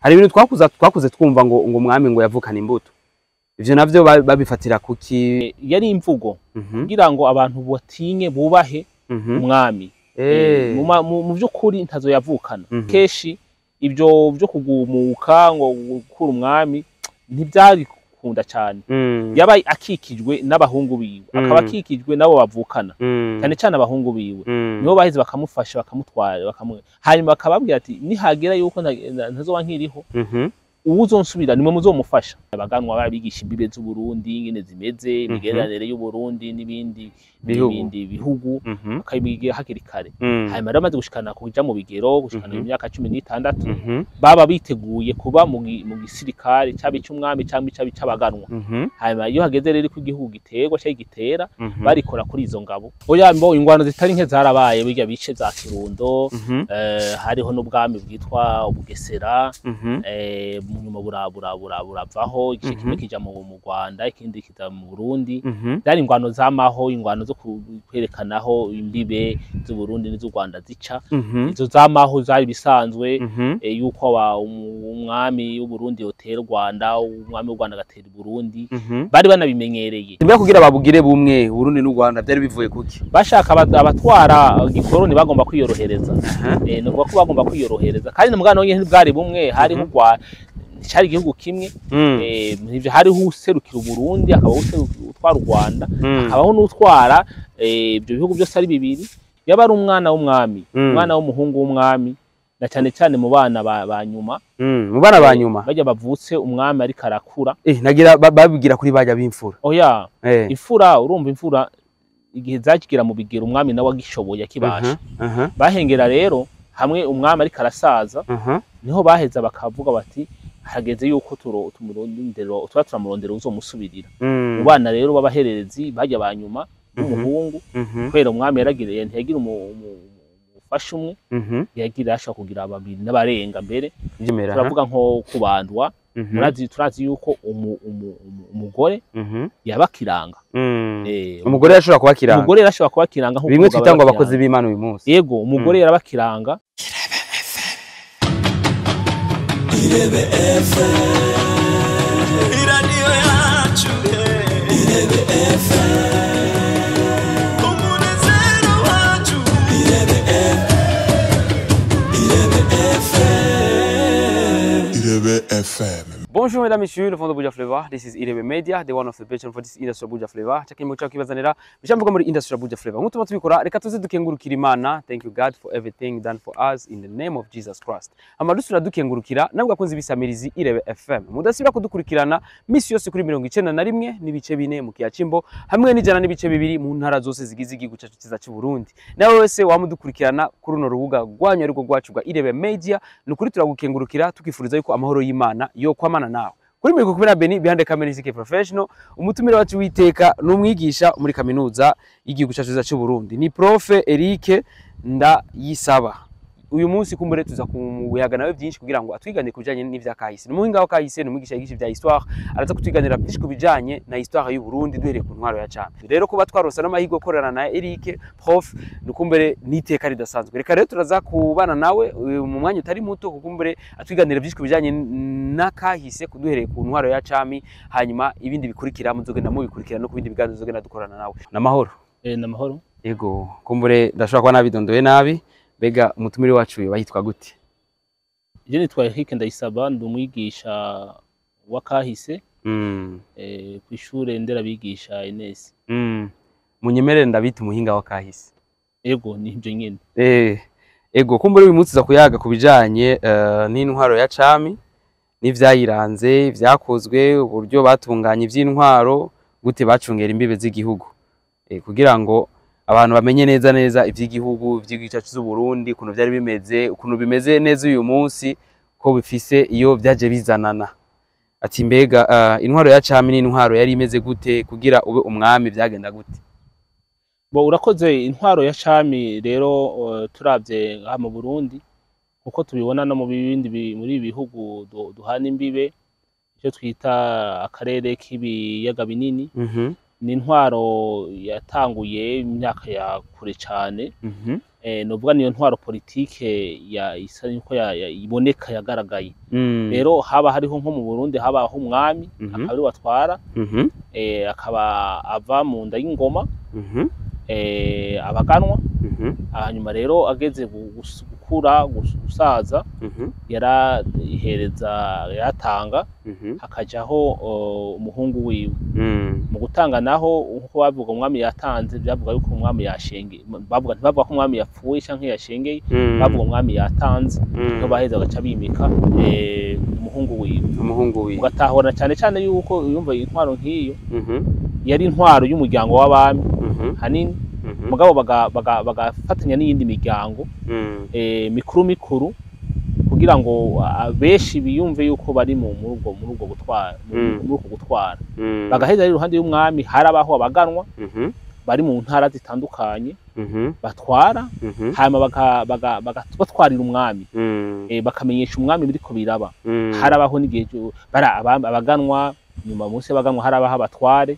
Hari ibintu twakuze twumva ngo umwami ngo yavukana imbuto. Ivyo navyo babifatira kuki? Yari imvugo kugira ngo abantu batinye bubahe umwami. Mu by'ukuri ntazo yavukana. Keshi ibyo byo kugumuka ngo gukura umwami ntibyari kunda cyane. Yabaye akikijwe n'abahungu biwe, akaba akikijwe nabo bavukana, cyane cyane abahungu biwe. Nibo baheze bakamufasha, bakamutwara, hanyuma bakababwira ati nihagera yuko ntazoba nkiriho, uwuzonsubira nimwe muzomufasha. Abaganwa barabigisha imbibe z'u Burundi ingene zimeze, imigenderanire y'u Burundi n'ibindi bihugu, bakabigira hakiri kare. Hanyuma rero bamaze gushikana kuja mu bigero, gushikana imyaka 16, baba biteguye kuba mu gisirikare cabe cy'umwami cyangwa cabe c'abaganwa. Hanyuma iyo hageze rero ko igihugu giterwa cyangwa gitera, barikora kuri izo ngabo. Oya mbo ingwano zitari nke zarabaye, bijya bice za Kirundo, hariho n'ubwami bwitwa Ubugesera, nyuma buravaho, igice kimwe kija mu Rwanda, ikindi kija mu Burundi. Byari ingwano zamaho, ingwano zo kwerekanaho imbibe z'u Burundi n'iz'u Rwanda zica. Izo zamaho zari bisanzwe, yuko umwami w'u Burundi yotera u Rwanda, umwami w'u Rwanda agatera u Burundi. Bari banabimenyereye. Mbega kugira babugire bumwe Burundi n'u Rwanda byari bivuye kuki? Bashaka abatwara gikoroni bagomba kwiyorohereza. Nuvuga ko bagomba kwiyorohereza. Kandi n'umugano w'inye ntibwari bumwe, hari mu Rwanda cari igihugu kimwe, nivyo hariho userukira Burundi, akabaho utwara u Rwanda, akabaho n'utwara ibyo bihugu byose ari bibiri. Yaba ari umwana w'umwami, umwana w'umuhungu w'umwami, na cyane cyane mu bana ba nyuma, mu bana ba nyuma bajya bavutse umwami ariko arakura. Nagira babigira kuri bajya b'imfura. Oya, imfura, urumva imfura igihe zakigira mu bigero umwami nawe agishoboye akibasha. Bahengera rero hamwe umwami ariko arasaza, niho baheza bakavuga bati hageze yuko tumurondero turamurondera uzomusubirira. Mu bana rero babahererezi bajya banyuma n'umuhungu, kwera umwami yaragiriye ntiyagira umufasha umwe, yagira ashaka kugira babiri n'abarenga mbere. Turavuga nko kubandwa, murazi turazi yuko umugore yabakiranga. Umugore yashobora kuba kiranga. Umugore yarashobora kuba kiranga nkuko bimwe twita ngo abakozi b'Imana uyu munsi. Yego, umugore yarabakiranga. Irebe FM, iradiyo yacu, Irebe FM, umunezero wacu, Irebe FM, Irebe FM, Irebe FM. Bonjour mesdames et messieurs, le fond de Buja Flavor. This is Irebe Media, the one of the best for this industry Buja Flavor. Chakimo chako kibazanira, bishambuka muri industry Buja Flavor. Nk'uko tubikora, reka tuze dukengurukira Imana. Thank you God for everything done for us in the name of Jesus Christ. Amadusura dukengurukira, nabwo akunze ibisamirizi Irebe FM. Mudasibira kudukurikirana misi yose kuri 91 n'ibice 4 mu Kiyacimbo, hamwe n'ijana n'ibice 2 mu ntara zose zigize igihugu cyacu cyiza cy'u Burundi. Nawe wese wamudukurikirana kuri runo rubuga rwanyu ariko rwacu rwa Irebe Media, nukuri turagukengurukira tukifuriza yuko amahoro y'Imana yo kwamana nawe. Kuri mikoro kumwe na Beni behind the camera is professional, umutumire wacu witeka n'umwigisha muri kaminuza y'igihugu cyacu cy'u Burundi. Ni Prof Eric Ndayisaba. Uyu munsi kumbure tuza kumuyaga nawe byinshi kugira ngo atwigane kubijanye n'ivya kahise. Ni umuhinga wa kahise, ni umwigisha yigisha vya histoire, araza kutwiganira byinshi kubijanye na histoire y'u Burundi duhereye ku ntwaro ya cami. Rero kuba twaronse n'amahirwe gukorana na Eric Prof nukumbere niteka ridasanzwe. Reka rero turaza kubana nawe mu mwanya utari muto kukumbure atwiganira byinshi kubijanye na kahise kuduhereye ku ntwaro ya cami, hanyuma ibindi bikurikira muzogenda mubikurikira no kubindi biganiro muzogenda dukorana nawe. Namahoro. Namahoro. Yego, kumbure ndashobora kuba nabidondoye nabi. Bega umutumire wacu bayitwa gute? Je nitwa Eric Ndayisaba, ndi umwigisha wa kahise kw'ishure nderabigisha Ines. Munyemerere ndabita umuhinga wa kahise. Yego, ni ibyo nyene. Ego, kumbure uyu munsi za kuyaga kubijanye n'intwaro ya cami n'ivyayiranze, vyakozwe, uburyo batunganye ivy'intwaro, gute bacungera imbibe z'igihugu. Kugira ngo abantu bamenye neza neza ivy'igihugu, ivy'igihugu cyacu cy'u Burundi, ukuntu vyari bimeze, ukuntu bimeze neza uyu munsi, ko bifise iyo vyaje bizanana. Ati mbega intwaro ya cami n'intwaro yari imeze gute kugira ube umwami vyagenda gute? Bo urakoze. Intwaro ya cami rero turavye ngaha mu Burundi kuko tubibona no mu bindi muri bihugu duhana imbibe, icyo twita akarere k'ibiyaga binini. Ni intwaro yatanguye imyaka ya kure cane. Novuga niyo ntwaro politike ya isa niko iboneka yagaragaye. Rero haba hariho nko mu Burundi habaho umwami, akaba ari watwara, akaba ava mu nda y'ingoma, abaganwa. Hanyuma rero ageze gukura, gusaza, yarahereza, yaratanga, hakajaho umuhungu wiwe. Mu gutanga naho, nkuko bavuga umwami yatanze, byavuga yuko umwami yashengeye. Bavuga, ntibavuga ko umwami yapfuye canke yashengeye, bavuga umwami yatanze. Niho baheza bagaca bimika umuhungu wiwe. Umuhungu wiwe. Ugatahura cyane cyane yuko yumva intwaro nk'iyo yari intwaro y'umuryango w'abami hanini, mugabo bagafatanya n'iyindi miryango mikuru mikuru, kugira ngo abenshi biyumve yuko bari mu muri ubwo gutwara, muri uko gutwara. Bagaheza rero iruhande y'umwami harabaho abaganwa bari mu ntara zitandukanye batwara, hanyuma batwarira umwami, bakamenyesha umwami biriko biraba. Harabaho n'igihe abaganwa, nyuma munsi y'abaganwa harabaho abatware.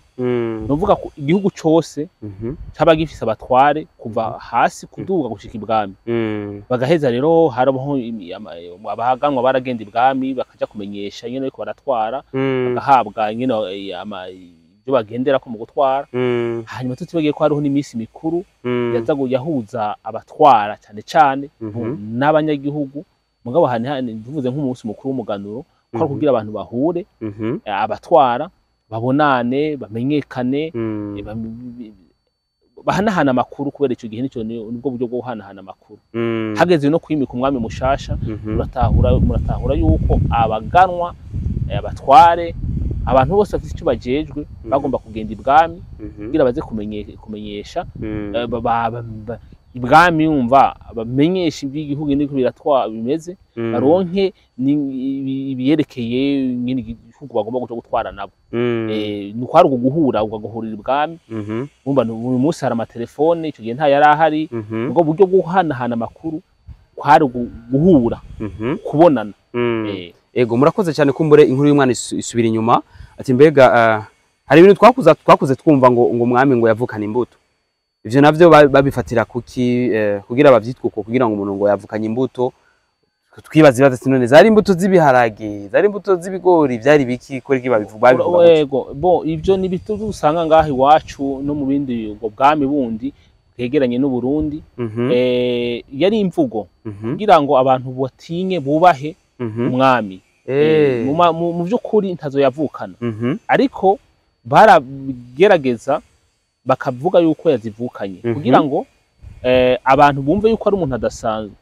Nuvuga ko igihugu cose caba gifise abatware kuva hasi kuduga gushika ibwami. Bagaheza rero harabaho abaganwa baragenda ibwami, bakaja kumenyesha nyene bariko baratwara, bagahabwa nyene ibyo bagenderako mu gutwara. Hanyuma tutibagiye ko hariho n'iminsi mikuru yaza yahuza abatwara cyane cyane n'abanyagihugu. Mugabo hani tuvuze nk'umunsi mukuru w'umuganuro, ko ari kugira abantu bahure, abatwara babonane, bamenyekane, bahanahana amakuru, kubera ico gihe nico nibwo buryo bwo guhanahana amakuru. Hageze no kwimika umwami mushasha, muratahura yuko abaganwa, abatware, abantu bose bafite icyo bajejwe bagomba kugenda ibwami kugira baze kumenyesha ibwami, yumva bamenyesha iby'igihugu niko biratwa bimeze, baronke ibiyerekeye nyine igihugu bagomba guca gutwara nabo. Ni ukwari uko guhura, ugahurira ibwami. Urumva uyu munsi hari amatelefone, icyo gihe nta yari ahari. Ubwo buryo bwo guhanahana amakuru kwari guhura, kubonana. Ego, murakoze cyane. Kumbure inkuru y'umwana isubira inyuma, ati mbega hari ibintu twakuze twumva ngo umwami ngo yavukana imbuto. Ivyo navyo babifatira kuki kugira bavyitwe uko, kugira ngo umuntu ngo yavukanye imbuto? Twibaza ibibazo ati none zari imbuto z'ibiharage, zari imbuto z'ibigori, vyari biki? Ko iki babivuga gutyo? Ego, bo ivyo ni ibintu usanga ngaha iwacu no mu bindi, ubwo bwami bundi bwegeranye n'u Burundi. Yari imvugo kugira ngo abantu batinye, bubahe umwami. Mu by'ukuri ntazo yavukana, ariko baragerageza bakavuga yuko yazivukanye kugira ngo abantu bumve yuko ari umuntu adasanzwe.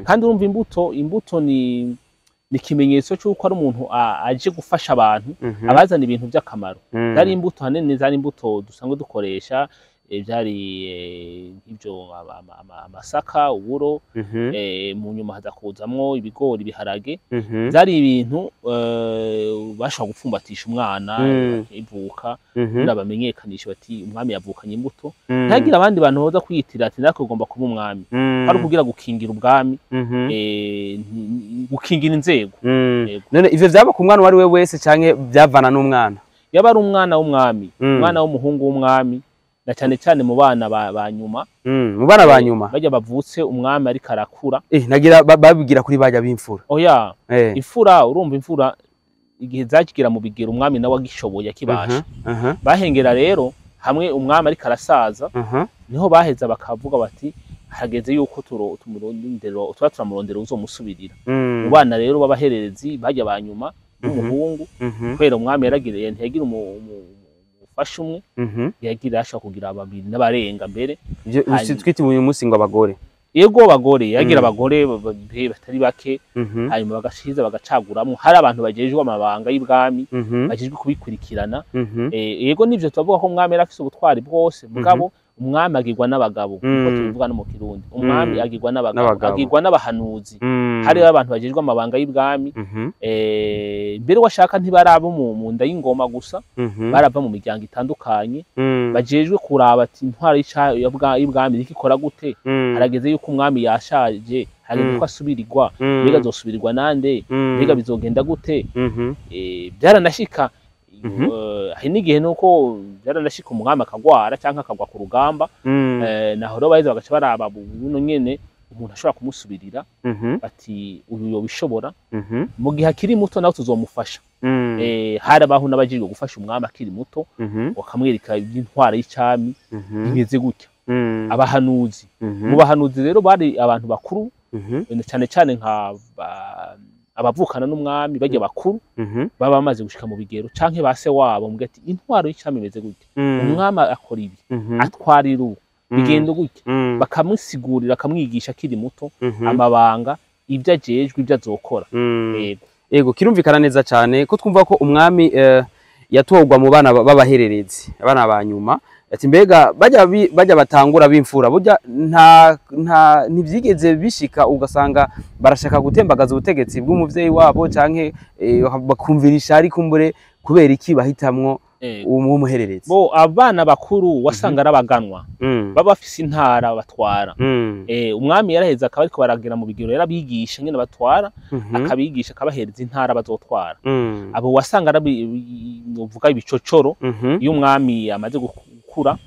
Kandi urumva imbuto ni ikimenyetso cy'uko ari umuntu aje gufasha abantu, abazana ibintu by'akamaro. Zari imbuto hanini, zari imbuto dusanzwe dukoresha, byari nk'ibyo amasaka, uburo, mu nyuma haza kuzamwo ibigori, ibiharage. Byari ibintu bashobora gupfumbatisha umwana ivuka, kugira bamenyekanishe bati umwami yavukanye imbuto, ntihagire abandi bantu baza kwiyitira ati natwe ugomba kuba umwami. Ari ukugira gukingira ubwami, gukingira inzego. Yego. None ivyo vyaba ku mwana uwo ari we wese canke vyavana n'umwana? Yaba ari umwana w'umwami, umwana w'umuhungu w'umwami, na cyane cyane mu bana ba nyuma. Mu bana ba nyuma. Bajya bavutse umwami ariko arakura. Nagira babigira kuri bajya b'imfura. Oya, imfura, urumva imfura igihe zakigira mu bigero umwami nawe agishoboye, akibasha. Bahengera rero hamwe umwami ariko arasaza, niho baheza bakavuga bati hageze yuko tumurondera, tuba turamurondera uzomusubirira. Mu bana rero b'abahererezi bajya ba nyuma b'umuhungu, kubera umwami yaragiriye, ntiyagira umufasha umwe, yagira ashobora kugira babiri n'abarenga mbere. Ivyo twita uyu munsi ngo abagore. Yego, abagore, yagira abagore batari bake. Hanyuma bagashiza bagacaguramwo, hari abantu bajejwe amabanga y'ibwami, bajejwe kubikurikirana. Yego, nivyo tubavuga ko umwami yari afise ubutwari bwose, mugabo umwami agirwa n'abagabo, nkuko tubivuga no mu Kirundi, umwami agirwa n'abagabo, N'abagabo. agirwa n'abahanuzi. Hariho abantu bajejwe amabanga y'ibwami. Mbere washaka ntibaraba mu nda y'ingoma gusa, barava mu miryango itandukanye, bajejwe kuraba ati intwaro y'ibwami iriko ikora gute, harageze yuko umwami yashaje, harageze ko asubirirwa, mbega azosubirirwa nande, mbega bizogenda gute? Byaranashika Hari n'igihe nuko byaranashika umwami akagwara canke akagwa ku rugamba, naho rero baheza bagaca baraba buno nyene umuntu ashobora kumusubirira, bati uyu yobishobora, mu gihe akiri muto nawe tuzomufasha. Hari abaho n'abajejwe gufasha umwami akiri muto, bakamwereka iby'intwaro y'icami imeze gutya. Abahanuzi, mu bahanuzi rero bari abantu bakuru, cyane cyane nka abavukana n'umwami bajya bakuru, baba bamaze gushika mu bigero canke base wabo, mugira ati intwaro y'icami imeze gutya, umwami akora ibi, atwarira ubu, bigenda gutya, bakamusigurira, akamwigisha akiri muto amabanga, ibyo ajejwe, ibyo azokora. Yego. Ego, kirumvikana neza cyane ko twumva ko umwami yatorwa mu bana b'abahererezi, abana ba nyuma. Ati mbega bajya batangura b'imfura, burya nta ntibyigeze bishika ugasanga barashaka gutembagaza ubutegetsi bw'umuvyeyi wabo, canke bakumvirisha ari kumbure kubera iki bahitamwo umuhererezi? Bo abana bakuru wasanga ari abaganwa, baba bafise intara batwara. Umwami yaraheza akaba ariko baragira mu bigero, yarabigisha nyene batwara, akabigisha akabahereza intara bazotwara. Abo wasanga ari uvuga ibicocoro. Iyo umwami amaze gukura,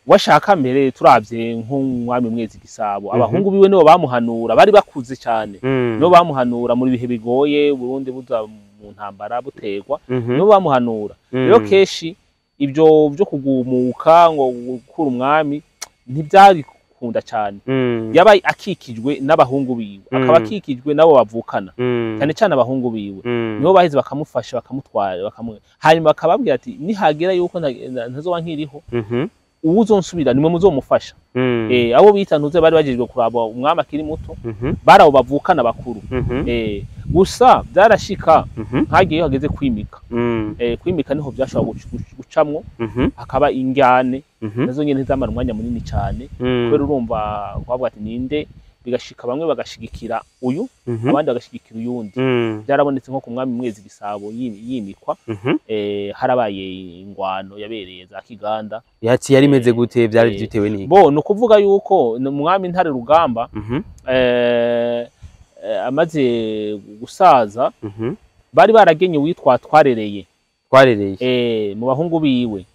washaka mbere turavye nk'umwami Mwezi Gisabo, abahungu biwe nibo bamuhanura, bari bakuze cyane, nibo bamuhanura muri bihe bigoye, Burundi buza mu ntambara butegwa, nibo bamuhanura. Rero keshi ibyo byo kugumuka ngo gukura umwami ntibyarikunda cyane. Yabaye akikijwe n'abahungu biwe, akaba akikijwe nabo bavukana, cyane cyane abahungu biwe, nibo baheze bakamufasha, bakamutwara, hanyuma bakababwira ati nihagera yuko ntazoba nkiriho, uwuzonsubira nimwe muzomufasha. Abo bita ntuze bari bajejwe kuraba umwami akiri muto, bari abo bavukana bakuru. Gusa byarashika nkagiye hageze kwimika. Kwimika niho byashobora gucamwo, hakaba injyane, nazo nyene ntizamara umwanya munini cyane, kubera urumva kwavuga ati ninde, bigashika bamwe bagashigikira uyu, abandi bagashigikira uyundi. Byarabonetse nko ku mwami Mwezi Gisabo yimikwa, harabaye ingwano yabereye za Kiganda. Yati yari imeze gute, byari byitewe n'iki? Bo no kuvuga yuko umwami Ntare Rugamba amaze gusaza, bari baragenye witwa Twarereye. Twarereye mu bahungu biwe,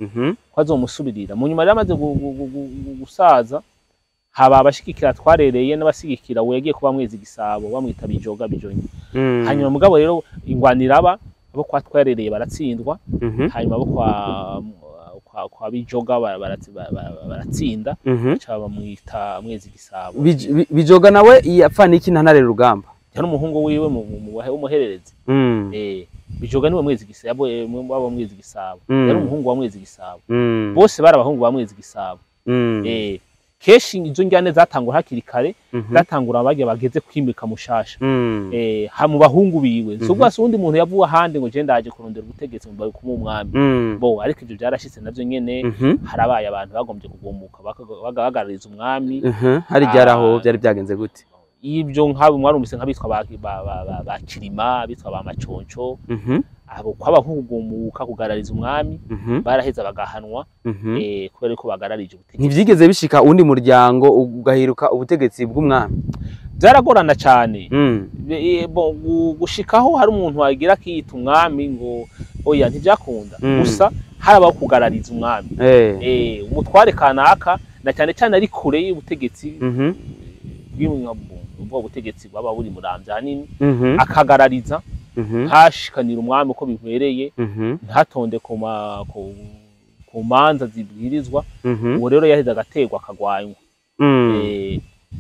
ko azomusubirira. Mu nyuma yamaze gusaza, haba abashigikira Twarereye n'abasigikira we yagiye kuba Mwezi Gisabo, bamwita Bijoga Bijonyi. Hanyuma mugabo rero ingwanira aba abo kwa Twarereye baratsindwa, hanyuma abo kwa Bijoga baratsinda, baca bamwita Mwezi Gisabo. Bijoga nawe yapfana iki na Ntare Rugamba? Yari umuhungu wiwe w'umuhererezi. Bijoga niwe Mwezi Gisabo, wabo Mwezi Gisabo. Yari umuhungu wa Mwezi Gisabo. Bose bari abahungu ba Mwezi Gisabo. Keshi izo njyane zatangura hakiri kare, zatangura bagiye bageze kwimika mushasha. Ha mu bahungu biwe. So bwase undi muntu yavuwe ahandi ngo je ndaje kurondera ubutegetsi ngo kuba umwami. Bo ariko ibyo byarashitse navyo nyene, harabaye abantu bagombye kugumuka bagahagarariza umwami. Hari byaraho byari byagenze gute? Ibyo nk'abo mwarumvise nk'abitwa ba Kirima, abitwa ba Maconco, abo kwaba nk'ugumuka kugarariza umwami, baraheza bagahanwa, kubera ko bagararije ubutegetsi. Ntivyigeze bishika undi muryango ugahiruka ubutegetsi bw'umwami? Byaragorana cyane. Gushikaho hari umuntu wagira akiyita umwami ngo oya ntibyakunda. Gusa harabaho kugarariza umwami. Umutware kanaka na cyane cyane ari kure y'ubutegetsi bw'ubwo butegetsi bwaba buri Muramvya hanini, akagarariza, ntashikanira umwami uko bibereye, ntatonde ku manza zibwirizwa. Uwo rero yaheze agategwa akagwanywa.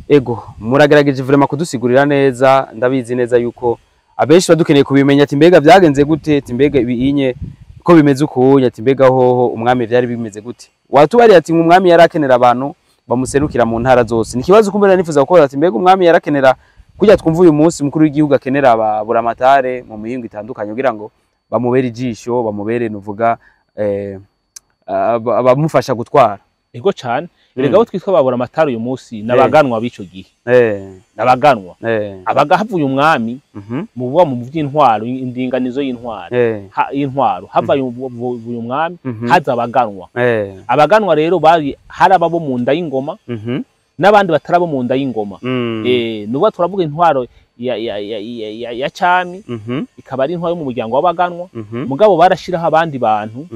Ego, muragerageje vraiment kudusigurira neza, ndabizi neza yuko abenshi badukeneye kubimenya ati mbega byagenze gute, ati mbega ibinye ko bimeze ukunya, ati mbega hoho umwami byari bimeze gute. Watubariye ati umwami yarakenera abantu bamuserukira mu ntara zose. Ni kibazo kumbera nifuza gukora ati mbega umwami yarakenera kujya twumva uyu munsi mukuru w'igihugu akenera ababuramatare mu mihingo itandukanye kugira ngo bamubere ijisho, bamubere nuvuga abamufasha gutwara. Ego cyane. Erega abo twitwa baburamatare uyu munsi nabaganwa b'ico gihe. Nabaganwa. Abagahavuye umwami mu buba mu by'intwaro, indinganizo y'intwaro. Y'intwaro havaye uyu mwami, haza abaganwa. Abaganwa rero bari hari ababo mu nda y'ingoma, n'abandi batarabo mu nda y'ingoma. Nuba turavuga intwaro ya cami, ikaba ari intwaro yo mu muryango w'abaganwa. Mugabo barashiraho abandi bantu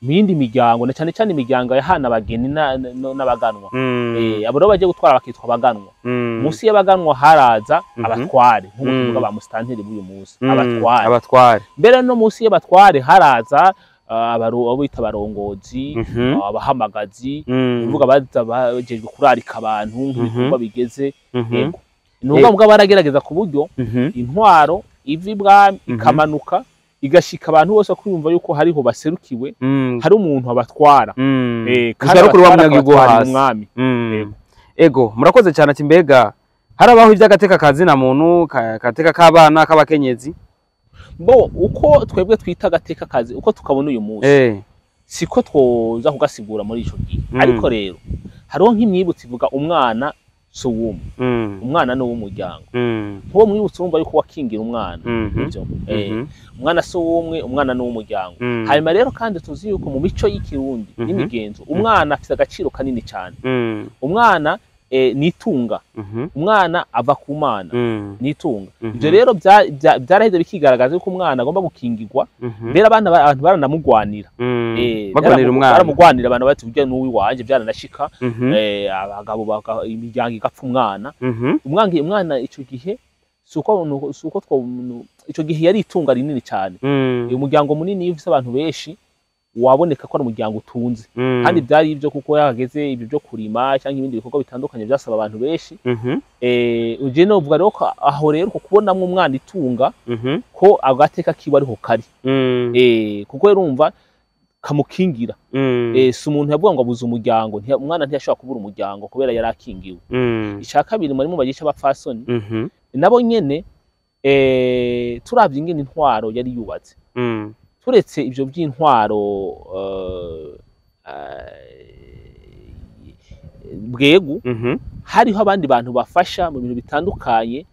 mu yindi miryango, na cane cane imiryango yahana abageni n'abaganwa. Abo rero bagiye gutwara bakitwa abaganwa. Munsi y'abaganwa haraza abatware, nk'uko tuvuga ba musitanteri b'uyu munsi, abatware. Abatware. Mbere no munsi y'abatware haraza abo bita abarongozi, abahamagazi, kuvuga baza bajejwe kurarika abantu nk'ibikorwa bigeze. Yego, ni ukuvuga mugabo baragerageza ku buryo intwaro iva ibwami ikamanuka igashika abantu bose kwiyumva yuko hariho baserukiwe, hari umuntu abatwara. Gushika no kuri wa munyagihugu wo abatwarira hasi. Umwami. Yego. Ego, murakoze cyane. Ati mbega harabaho iby'agateka kazina muntu, kateka k'abana, k'abakenyezi? Bo uko twebwe twita agateka kazi, uko tukabona uyu munsi, siko twoza kugasigura muri ico gihe. Ariko rero hariho nk'imyibutso ivuga umwana si uw'umwe, umwana ni uw'umuryango. Nk'uwo mwibutso wumva yuko wakingira umwana. Ivyo. Umwana si uw'umwe, umwana ni uw'umuryango. Hanyuma rero kandi tuzi yuko mu mico y'ikirundi n'imigenzo umwana afite agaciro kanini cyane. Umwana ni itunga, umwana ava ku Mana, ni itunga. Ivyo rero byaraheze bikigaragaza yuko umwana agomba gukingirwa. Mbere abana abantu baranamugwanira. Bagwanira umwana. Baramugwanira, abantu bati urya n'uwiwanje, byaranashika. Abagabo imiryango igapfa umwana. Umwana ico gihe si uko ico gihe yari itunga rinini cyane. Umuryango munini iyo ufise abantu benshi waboneka ko ari umuryango utunze. Kandi byari ibyo kuko yahageze ibyo byo kurima cyangwa ibindi bikorwa bitandukanye byasaba abantu benshi. Uje novuga rero ko aho rero ko kubonamwo umwana itunga, ko agateka kiwe ariho kari. Kuko urumva kamukingira. Si umuntu yavuga ngo abuze umuryango, umwana ntiyashobora kubura umuryango kubera yari akingiwe. Icya kabiri, muri mu bagisha abapfasoni nabo nyene, turavye ingene intwaro yari yubatse, turetse ivyo by'intwaro bwegu, hariho abandi bantu bafasha mu bintu bitandukanye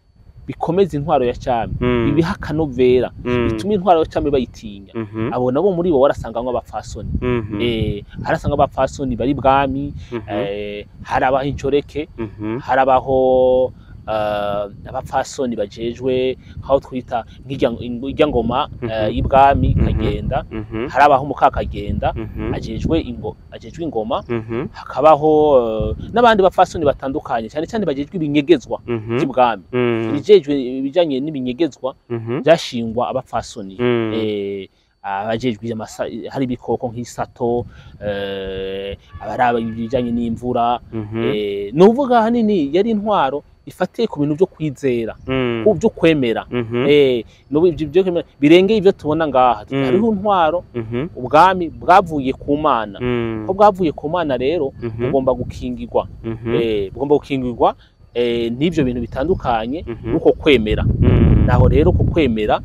bikomeza intwaro ya cami, ibiha akanovera, bituma intwaro ya cami bayitinya. Abo nabo muri bo warasangamwo abapfasoni. Harasanga abapfasoni bari bwami. Harabaho incoreke, harabaho abapfasoni bajejwe aho twita nk'irya ngoma y'ibwami Kagenda. Harabaho mukakagenda ajejwe ajejwe ingoma. Hakabaho n'abandi bapfasoni batandukanye, cyane cyane bajejwe ibinyegezwa by'ibwami. Ibijejwe ibijanye n'ibinyegezwa byashingwa abapfasoni. Abajejwe hari ibikoko nk'isato, abaraba ibijanye n'imvura. Ni uvuga ahanini yari intwaro ifatiye ku bintu byo kwizera, ku byo kwemera. N'ubu ibyo byo kwemera birengeye ibyo tubona ngaha. Hariho intwaro, ubwami bwavuye ku Mana. Ko bwavuye ku Mana rero, bugomba gukingirwa. Bugomba gukingirwa n'ibyo bintu bitandukanye, nuko kwemera. Naho rero ku kwemera,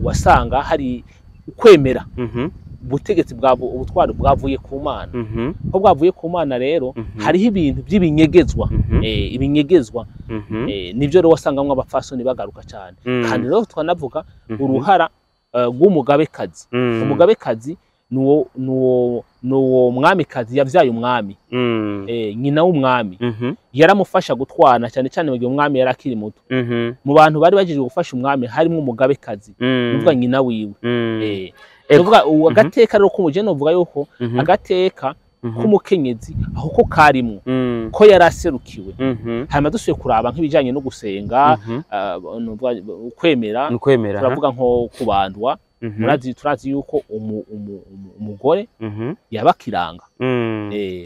wasanga hari ukwemera ubutegetsi bwabo, ubutwari bwavuye ku Mana. Ko bwavuye ku Mana rero, hariho ibintu by'ibinyegezwa. Ibinyegezwa, nibyo rero wasangamwo abapfasoni bagaruka cyane. Kandi rero twanavuga uruhara rw'umugabekazi. Umugabekazi nuwo mwamikazi yavyaye umwami, nyina w'umwami. Yaramufasha gutwana, cyane cyane mu gihe umwami yari akiri muto. Mu bantu bari bajejwe gufasha umwami harimo umugabekazi, nuvuga nyina wiwe. Nuvuga uwo agateka rero k'umugeni, novuga yuko agateka k'umukenyezi aho ko karimwo, ko yari aserukiwe. Hanyuma dusubiye kuraba nk'ibijanye no gusenga, nuvuga ukwemera, ni ukwemera, ha? Turavuga nko kubandwa. Murazi, turazi yuko umugore yaba kiranga.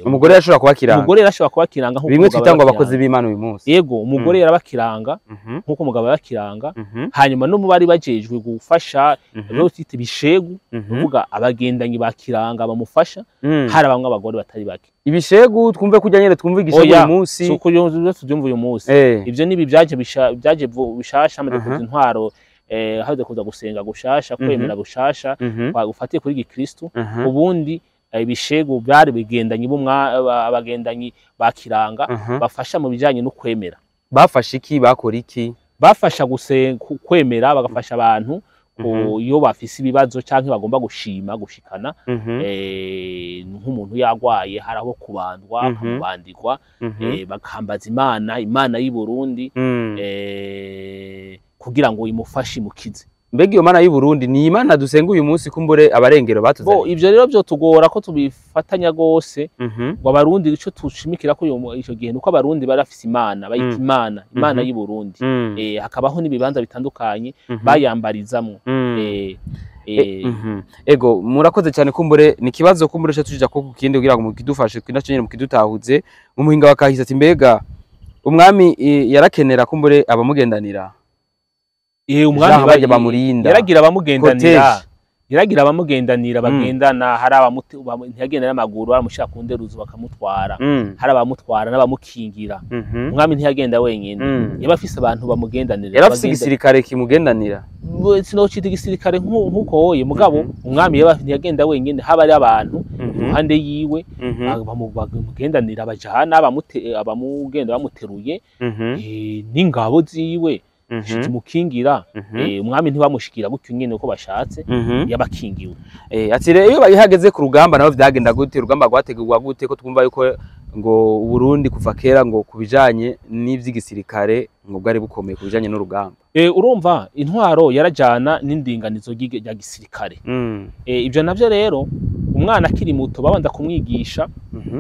Umugore yashobora kuba kiranga. Umugore yarashobora kuba kiranga nk'uko Bimwe umugabo twita ngo aba abakozi kiranga. b'Imana uyu munsi. Yego, umugore yaraba kiranga nk'uko umugabo aba kiranga. Hanyuma no mu bari bajejwe gufasha, rero twita ibishegu, kuvuga abagendanyi ba kiranga bamufasha, hari bamwe abagore batari bake. Ibishegu twumve kujya nyene twumve igishegu Oya, uyu munsi. Si uko iyo tubyumva uyu munsi. Ivyo nibi byaje bishasha hamaze kuza intwaro, hamaze kuza gusenga gushasha, kwemera gushasha ufatiye kuri gikristu. Ubundi ibishegu byari bigendanyi abagendanyi ba kiranga, bafasha mu bijanye no kwemera. Bafashe iki? Bakora iki? Bafasha gusenga, kwemera, bagafasha abantu. Iyo bafise ibibazo canke bagomba gushima gushikana, nk'umuntu yagwaye hari aho kubandwa, akamubandikwa, bakambaza Imana y'i Burundi, kugira ngo imufashe imukize. Mbega iyo Mana y'u Burundi ni Imana dusenga uyu munsi, kumbure abarengero Bo batuzaniye? Ivyo rero vyo tugora ko tubifatanya gose, ngo abarundi ico tushimikira ko ico gihe nuko abarundi barafise Imana bayita Imana y'i Burundi, hakabaho n'ibibanza bitandukanye bayambarizamwo. Ego, murakoze cyane. Kumbure ni kibazo, kumbure cyo tuja ko kukindi kugira ngo mukidufashe kinaco nyene mukidutahuze mu muhinga wa kahise, ati mbega umwami yarakenera kumbure abamugendanira? Umwami Jean barya bamurinda. Yaragira abamugendanira. Cortège. Yaragira abamugendanira bagendana. Hari ntiyagenda n'amaguru, baramushira ku nderuzo bakamutwara. Hari abamutwara n'abamukingira. Umwami ntiyagenda wenyine. Yaba afise abantu bamugendanira. Yarafise igisirikare kimugendanira? Sinocita igisirikare nk'uko woye, mugabo umwami yaba ntiyagenda wenyine, haba ari abantu iruhande yiwe bamugendanira, bajana, abamugenda bamuteruye, n'ingabo ziwe zimukingira. Umwami ntibamushikira gutyo nyene uko bashatse, yabakingiwe. Ati rero iyo bahageze ku rugamba nabo vyagenda gute? Urugamba rwategurwa gute, ko twumva yuko ngo Uburundi kuva kera ngo kubijanye n'ivy'igisirikare ngo bwari bukomeye ku bijanye n'urugamba? Urumva intwaro yarajana n'indinganizo rya gisirikare. Ivyo navyo rero, umwana akiri muto babanza kumwigisha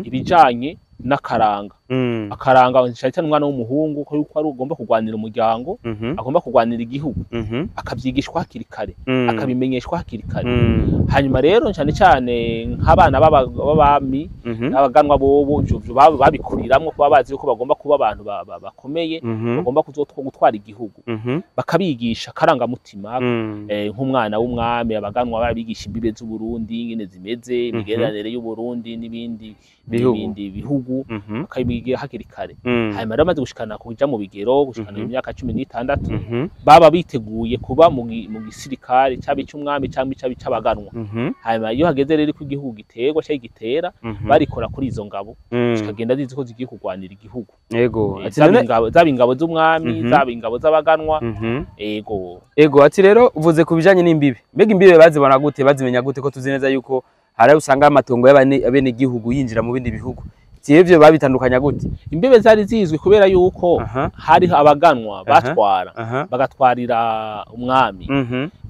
ibijanye n'akaranga. Akaranga cyane cyane umwana w'umuhungu, ko yuko ari ugomba kurwanira umuryango, agomba kurwanira igihugu, akavyigishwa hakiri kare, akabimenyeshwa hakiri kare. Hanyuma rero cyane cyane nk'abana b'abami n'abaganwa, bobo ivyo babikuriramwo kuba bazi yuko bagomba kuba abantu bakomeye, bagomba kuzotwa gutwara igihugu, bakabigisha akarangamutima. Nk'umwana w'umwami, abaganwa barabigisha imbibe z'Uburundi ingene zimeze, imigenderanire y'Uburundi n'ibindi Bihugu. n'ibindi bihugu, bakabigira hakiri kare. Hanyuma rero bamaze gushikana kuja mu bigero, gushikana imyaka 16, baba biteguye kuba mu gisirikare, caba ic'umwami canke caba ic'abaganwa. Hanyuma iyo hageze rero ko igihugu giterwa canke gitera, barikora kuri izo ngabo, zikagenda zizi ko zigiye kurwanira igihugu. Ego, ati Zaba none zaba ingabo z'umwami, zaba ingabo z'abaganwa. Ego. Ego, ati rero uvuze ku bijanye n'imbibe, mbega imbibe bazibona gute, bazimenya gute, ko tuzi neza yuko hari aho usanga amatongo y'abenegihugu yinjira mu bindi bihugu? Ati ivyo babitandukanya gute? Imbibe zari zizwi kubera yuko hariho abaganwa batwara, bagatwarira umwami,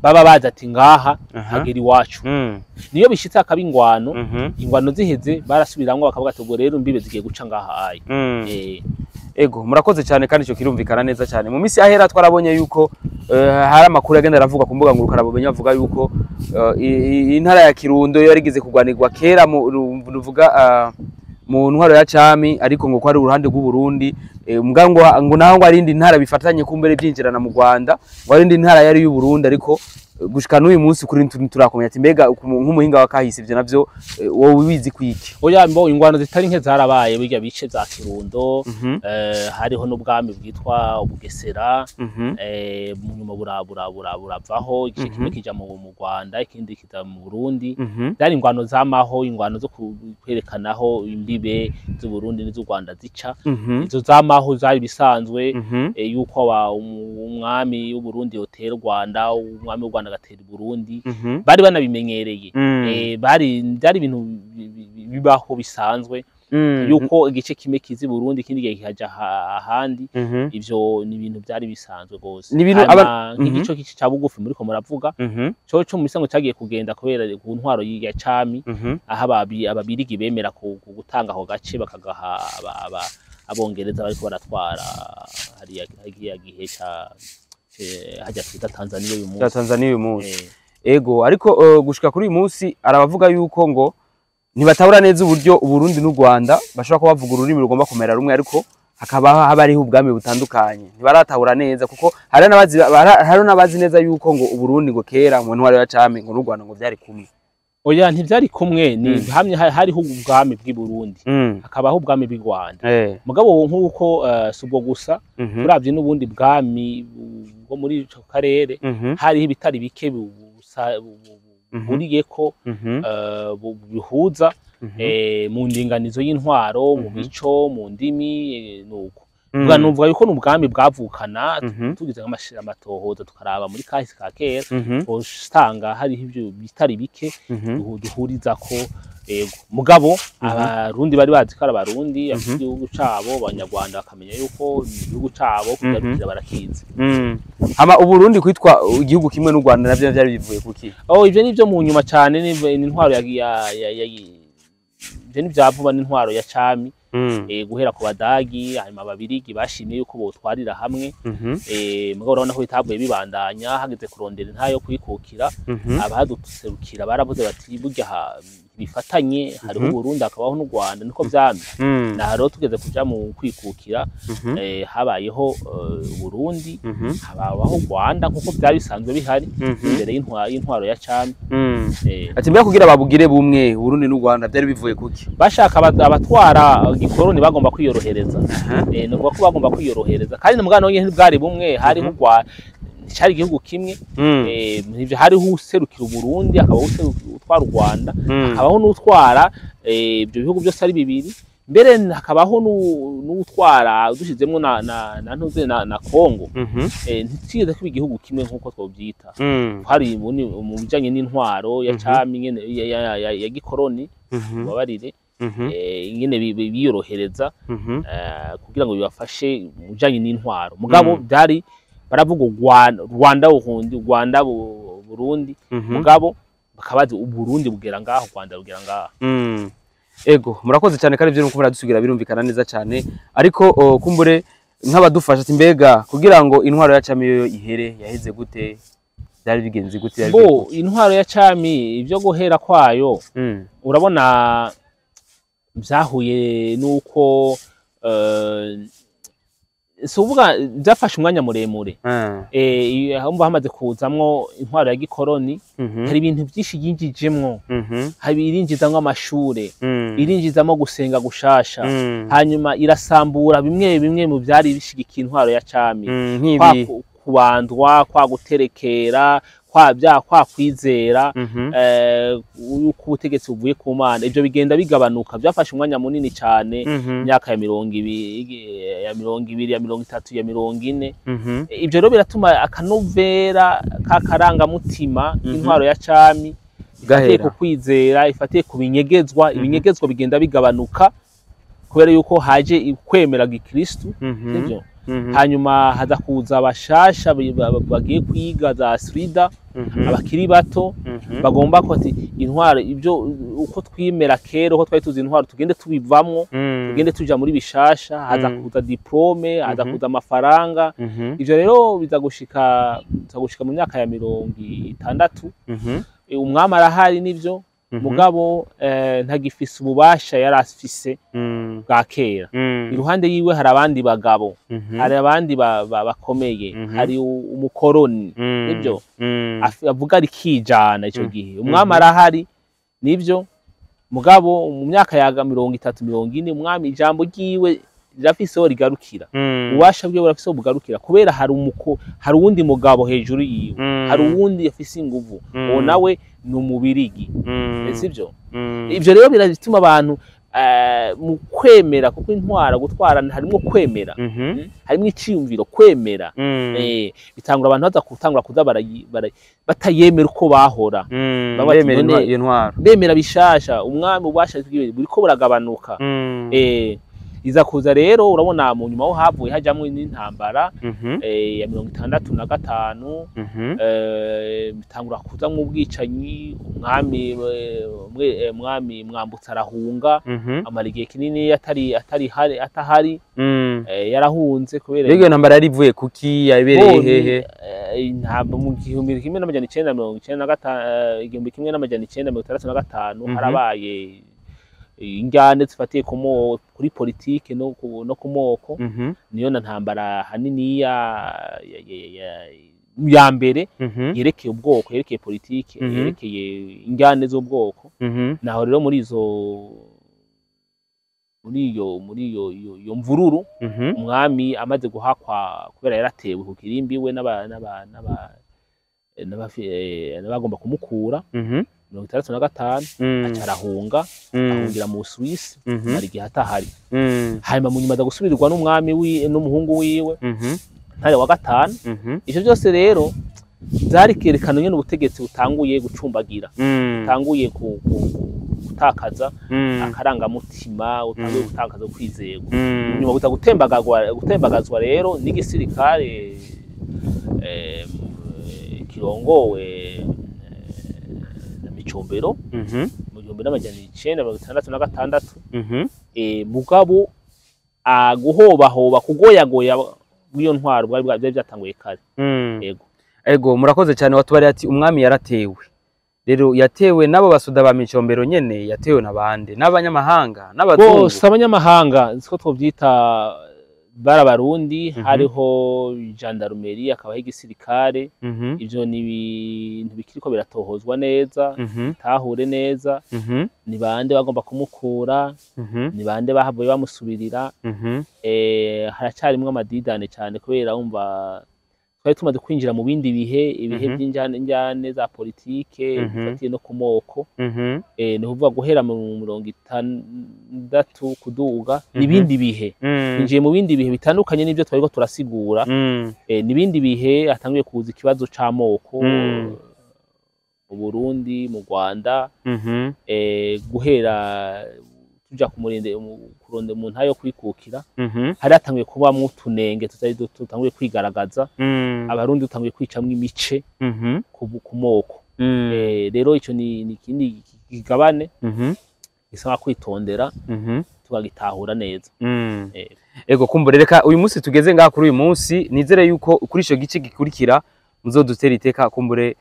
baba bazi ati ngaha hagera iwacu. Niyo bishitse hakaba ingwano, ingwano ziheze barasubiramwo bakavuga ati ubwo rero imbibe zigiye guca ngaha ayi. Ego, murakoze cyane, kandi ico kirumvikana neza cyane. Mu minsi yahera twarabonye yuko hari amakuru yagenda aravuga ku mbuga ngurukanabumenyi, bavuga yuko intara ya Kirundo yo yarigeze kurwanirwa kera mu ruvuga mu ntwaro ya cami, ariko ngo ko ari uruhande rw'u Burundi, mbwa ngo naho ngo ari indi ntara bifatanye kumbere byinjirana mu Rwanda, ngo ari indi ntara yari y'u Burundi, ariko gushika n'uyu munsi kuri turakomenya. Ati mbega nk'umuhinga wa kahise, ivyo navyo wowe ubizi kwiki? Oya, mbo ingwano zitari nke zarabaye birya bice za Kirundo. Hariho n'ubwami bwitwa Ubugesera. Mu nyuma buravaho, igice kimwe kija mu Rwanda, ikindi kija mu Burundi. Byari ingwano zamaho, ingwano zo kwerekanaho imbibe z'u Burundi n'iz'u Rwanda zica. Izo zamaho zari bisanzwe, yuko umwami w'u Burundi yotera u Rwanda, umwami w'u Rwanda agatera i Burundi. Bari banabimenyereye. Bari byari ibintu bibaho bisanzwe, yuko igice kimwe kiza i Burundi, ikindi gihe kikaja ahandi. Ivyo ni ibintu byari bisanzwe gose. Ni ibintu Hanyuma nk'igico ca bugufi muriko muravuga, co mu misango cagiye kugenda kubera ku ntwaro ya cami, aho ababirigi bemera gutanga ako gace bakagaha abongereza bariko baratwara hariya hariya gihe ca hajya twita Tanzania uyu Cya munsi. Tanzania uyu munsi. Ego, ariko gushika kuri uyu munsi arabavuga yuko ngo ntibatabura neza uburyo Uburundi n'u Rwanda bashobora kuba bavuga ururimi rugomba kumera rumwe, ariko hakaba haba hariho ubwami butandukanye. Ntibaratahura neza, kuko hari n'abazi neza yuko ngo Uburundi ngo kera mu ntwaro ya cami ngo n'u Rwanda ngo vyari kumwe. Oya, ntivyari kumwe. Ni hamwe hariho ubwami bw'i Burundi, hakabaho ubwami bw'i Rwanda. Mugabo nk'uko si ubwo gusa, turavye n'ubundi bwami bwo muri ico karere, hariho ibitari bike buhuriyeko, bihuza mu ndinganizo y'intwaro, mu mico, mu ndimi, nuko. Ubwa nuvuga yuko n'ubwami bwavukana, tugize amatohoza tukaraba muri kahise ka kera, usanga hariho ibyo bitari bike duhurizako. Ego, mugabo Abarundi bari bazi ko ari Abarundi bafite igihugu cabo, Abanyarwanda bakamenya yuko igihugu cabo kugarukira barakizi. Hama Uburundi kwitwa igihugu kimwe n'u Rwanda navyo vyari bivuye kuki? Oh, ivyo nivyo mu nyuma cane, ni intwaro ya ya ya ivyo ni vya vuba, n'intwaro ya cami, guhera ku Badagi, hanyuma Ababirigi bashimye yuko botwarira hamwe. Mugabo urabona ko bitavuye bibandanya, hageze kurondera intahe yo kwikukira, abaduserukira baravuze bati burya bifatanye, hariho Burundi hakabaho n'u Rwanda, niko vyamye. Naho rero tugeze kuja mu kwikukira, habayeho Burundi, habaho Rwanda nkuko vyari bisanzwe bihari imbere y'intwaro ya cami. Ati mbega kugira babugire bumwe Burundi n'u Rwanda byari bivuye kuki? Bashaka abatwara gikoroni bagomba kwiyorohereza. Ni ukuvuga ko bagomba kwiyorohereza, kandi mugabo naho ntibwari bumwe, hariho Rwanda, cari igihugu kimwe. Ivyo hariho userukira Uburundi, hakabaho utwara u Rwanda, hakabaho n'utwara ibyo bihugu byose ari bibiri, mbere hakabaho n'utwara dushizemwo na ntuze na Kongo. Ntitwigeze kuba igihugu kimwe nk'uko twovyita. Hari mu bijanye n'intwaro ya cami nyene ya gikoroni, mubabarire, ingene biyorohereza kugira ngo bibafashe mu bijanye n'intwaro. Mugabo byari baravuga Rwanda, Burundi, Rwanda, Burundi, mugabo bakabazi Uburundi bugera ngaho, Rwanda rugera ngaho. Ego, murakoze cyane, kandi ibyo nuko muradusugira birumvikana neza cyane, ariko kumbure nk'abadufasha ati mbega kugira ngo intwaro ya cami yo ihere yaheze gute, byari bigenze gute, byari Bo bigenze gute? Intwaro ya cami, ibyo guhera kwayo, urabona byahuye nuko si uvuga byafashe umwanya muremure. Umva, hamaze kuzamwo intwaro ya gikoroni, hari ibintu byinshi yinjijemwo. Hari irinjizamwo amashure, irinjizamwo gusenga gushasha, hanyuma irasambura bimwe bimwe mu byari bishigikiye intwaro ya cami, kwa Nk'ibi kubandwa, kwa guterekera, kwa bya kwa kwizera yuko ubutegetsi buvuye ku Mana. Ibyo bigenda bigabanuka, byafashe umwanya munini cyane, imyaka ya 20, ya 20, ya 30, ya 40. Ibyo rero biratuma akanovera k'akarangamutima k'intwaro ya cami ifatiye Gahera. ku kwizera, ifatiye ku binyegezwa, ibinyegezwa bigenda bigabanuka kubera yuko haje kwemera gikristu, sivyo? Hanyuma haza kuza abashasha bagiye kwiga za srida, abakiri bato, bagomba ko ati intwaro, ibyo uko twimera kera, uko twari tuzi intwaro, tugende tubivamwo, tugende tuja muri bishasha. Haza kuza diplôme, haza kuza amafaranga. Ivyo rero biza gushika mu myaka ya 60. Umwami arahari nivyo, mugabo ntagifise ububasha yari afise bwa kera. Iruhande yiwe hari abandi bagabo, hari abandi bakomeye, hari umukoroni, nibyo, avuga rikijana ico gihe. Umwami arahari nivyo, mugabo mu myaka ya 30, 40, umwami ijambo ryiwe rirafise aho rigarukira, ububasha bwiwe burafise aho bugarukira, kubera hari uwundi mugabo hejuru yiwe, hari uwundi afise inguvu, uwo nawe ni Umubirigi, sivyo? Ivyo rero biratuma abantu mu kwemera, kuko intwara gutwara harimwo kwemera, harimwo iciyumviro, kwemera. Bitangura abantu baza gutangura kuza batayemera uko bahora. Baba bati Bemera iyo ntwaro. Bemera bishasha, umwami ububasha bwiwe buriko buragabanuka. Iza kuza rero, urabona mu nyuma ho havuye hajamwo n'intambara ya 65. Bitangura kuzamwo ubwicanyi, umwami umwami Mwambutsa arahunga, amara igihe kinini atari hari, atahari. Yarahunze kubera Mbega iyo ntambara yari ivuye kuki, yabereye Bo, hehe? Ntabwo mu 1995, 1965, harabaye injyane zifatiye kuri politike no ku moko. Niyo na ntambara hanini ya mbere yerekeye ubwoko, yerekeye politike, yerekeye injyane z'ubwoko. Naho rero muri iyo mvururu, umwami amaze guhakwa kubera yaratewe ku kirimbi we n'abagomba kumukura. 1965, aca arahunga, ahungira mu Busuwisi, mara igihe atahari. Hanyuma mu nyuma aza gusubirwa n'umwami n'umuhungu wiwe, Ntare wa gatanu. Ivyo byose rero vyari kerekana nyene ubutegetsi butanguye gucumbagira, butanguye gutakaza akarangamutima, butanguye gutakaza kwizerwa. Nyuma buza gutembagazwa rero n'igisirikare kirongowe na Micombero mu 1966. Mugabo guhobahoba, kugoyagoya bw'iyo ntwaro bwari byari byatanguye kare. Yego. Ego, murakoze cyane. Watubariye ati umwami yaratewe. Rero yatewe n'abo basoda ba Micombero nyene, yatewe n'abande? N'abanyamahanga, n'abazungu? Bose abanyamahanga siko twovyita, bari abarundi. Hariho gendarmerie, hakabaho igisirikare. Ivyo ni ibintu bikiriko biratohozwa neza, tahure neza ni bande bagomba kumukura, ni bande bahavuye bamusubirira. Haracyarimwo amadidane cyane, kubera wumva twari tumaze kwinjira mu bindi bihe, ibihe by'injyane, njyane za politike bifatiye no ku moko. Ni ukuvuga guhera mu 60 kuduga n'ibindi bihe, twinjiye mu bindi bihe bitandukanye n'ibyo twariko turasigura. N'ibindi bihe hatanguye kuza ikibazo c'amoko mu Burundi, mu Rwanda. Guhera tuja kumurinde kuronde mu ntayo kwikukira, hari hatanguye kubamwo utunenge tutari duto, tutanguye kwigaragaza. Abarundi dutanguye kwicamwo imice ku moko. Rero ico ni ikindi kigabane gisaba kwitondera, tukagitahura neza. Ego, kumbure reka uyu munsi tugeze ngaha. Kuri uyu munsi nizere yuko kuri ico gice gikurikira muzodutera iteka, kumbure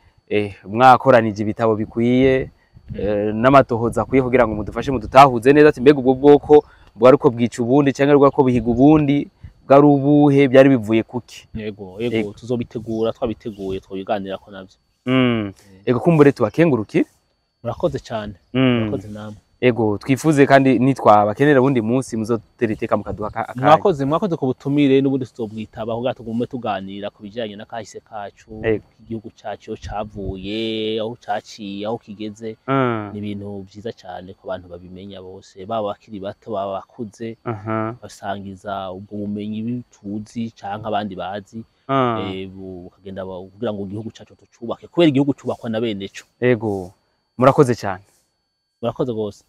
mwakoranije ibitabo bikwiye n'amatohoza akwiye, kugira ngo mudufashe mudutahuze neza ati mbega ubwo bwoko bwari uko bwica ubundi, canke bwari ko buhiga ubundi, bwari ubuhe, byari bivuye kuki? Yego, tuzobitegura, twabiteguye twobiganirako navyo. Ego, kumbure tubakengurukire. Murakoze cyane. Murakoze namwe. Ego, twifuze kandi nitwabakenera ubundi munsi muzodutera iteka mukaduha akanya. Mwakoze ku butumire, n'ubundi tuzobwitaba kugira tugume tuganira ku bijanye n'akahise kacu, igihugu cacu, iyo cavuye, aho caciye, aho kigeze. Ni ibintu vyiza cyane ko abantu babimenya bose, baba bakiri bato, baba bakuze, basangiza ubwo bumenyi tuzi canke abandi bazi, bukagenda kugira ngo igihugu cacu tucubake, kubera igihugu cubakwa na bene co. Ego, murakoze cyane. Murakoze rwose.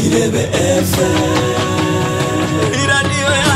Irebe FM, iradiyo.